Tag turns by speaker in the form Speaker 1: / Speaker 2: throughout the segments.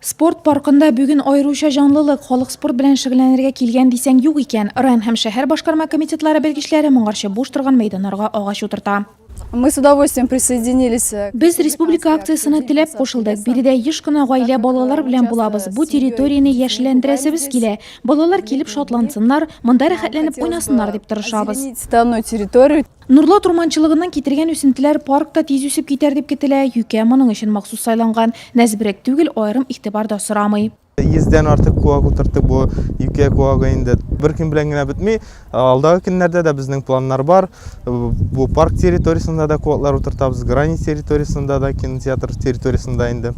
Speaker 1: Спорт паркында бүген аеруча җанлылык, халык спорт белән шөгыльләнергә килгән дисәң юк икән. Район һәм шәһәр башкарма комитетлары белгечләре моңарчы буш торган мәйданнарга агач утырта.
Speaker 2: Мы с удовольствием присоединились.
Speaker 1: Без республика акциясенә теләп кушылдык. Биредә еш кына гаилә, балалар белән булабыз. Бу территорияне яшелләндерәсебез килә. Балалар килеп шатлансыннар, монда рәхәтләнеп уйнасыннар дип тырышабыз.
Speaker 2: Озеленить данную территорию.
Speaker 1: Нурлат урманчылыгыннан китергән үсентеләр паркта тиз үсеп китәр дип көтелә. Юкә моның өчен махсус сайланган. Нәзберек түгел, аерым игътибар да сорамый.
Speaker 3: Йөздән артык куак утырттык, бу юкә куагы инде бер көн белән генә бетми. Алдагы көннәрдә дә безнең планнар бар. Бу парк территориясендә дә куаклар утыртабыз, Грани территориясендә дә, кинотеатр территориясендә инде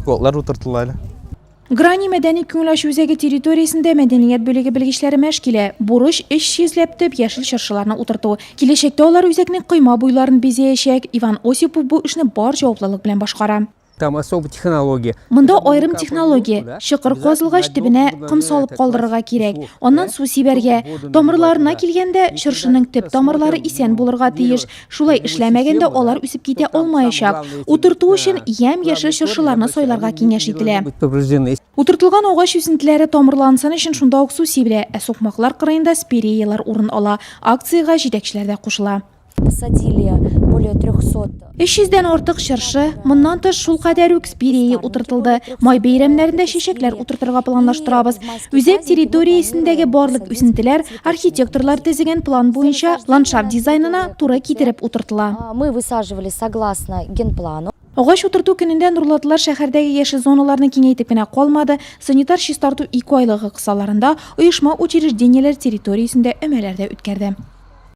Speaker 3: куаклар утыртыла әле.
Speaker 1: Грани мәдәни-күңел ачу үзәге территориясендә мәдәният бүлеге белгечләре мәш килә. Бурыч, 300 ләп төп яшел чыршыларны утырту. Киләчәктә алар үзәкнең койма буйларын бизәячәк. Иван Осипов бу эшне бар җаваплылык белән башкара.
Speaker 4: Там особая технология.
Speaker 1: Монда аерым технология. Чокыр казылгач, төбенә ком салып калдырырга кирәк. Аннан су сибәргә. Тамырларына килгәндә, чыршының төп тамырлары исән булырга тиеш. Шулай эшләмәгәндә алар үсеп китә алмаячак. Утырту өчен ямь-яшел чыршыларны сайларга киңәш ителә. Утыртылган агач үсентеләре тамырлансын өчен шунда ук су сибелә, ә сукмаклар кырыенда спиреялар урын ала. Акциягә җитәкчеләр дә кушыла.
Speaker 5: Посадили более 300.
Speaker 1: 300 дән артык чыршы, моннан тыш шулкадәр үк спирея утыртылды. Май бәйрәмнәрендә чәчәкләр утыртырга планлаштырабыз. Үзәк территориясендәге барлык үсентеләр архитекторлар төзегән план буенча ландшафт дизайнына туры китереп утыртыла.
Speaker 5: Мы высаживали согласно генплану.
Speaker 1: Агач утырту көнендә нурлатлылар шәһәрдәге яшел зоналарны киңәйтеп кенә калмады, санитар чистарту икеайлыгы кысаларында оешма-учреждениеләр территориясендә өмәләр дә үткәрде.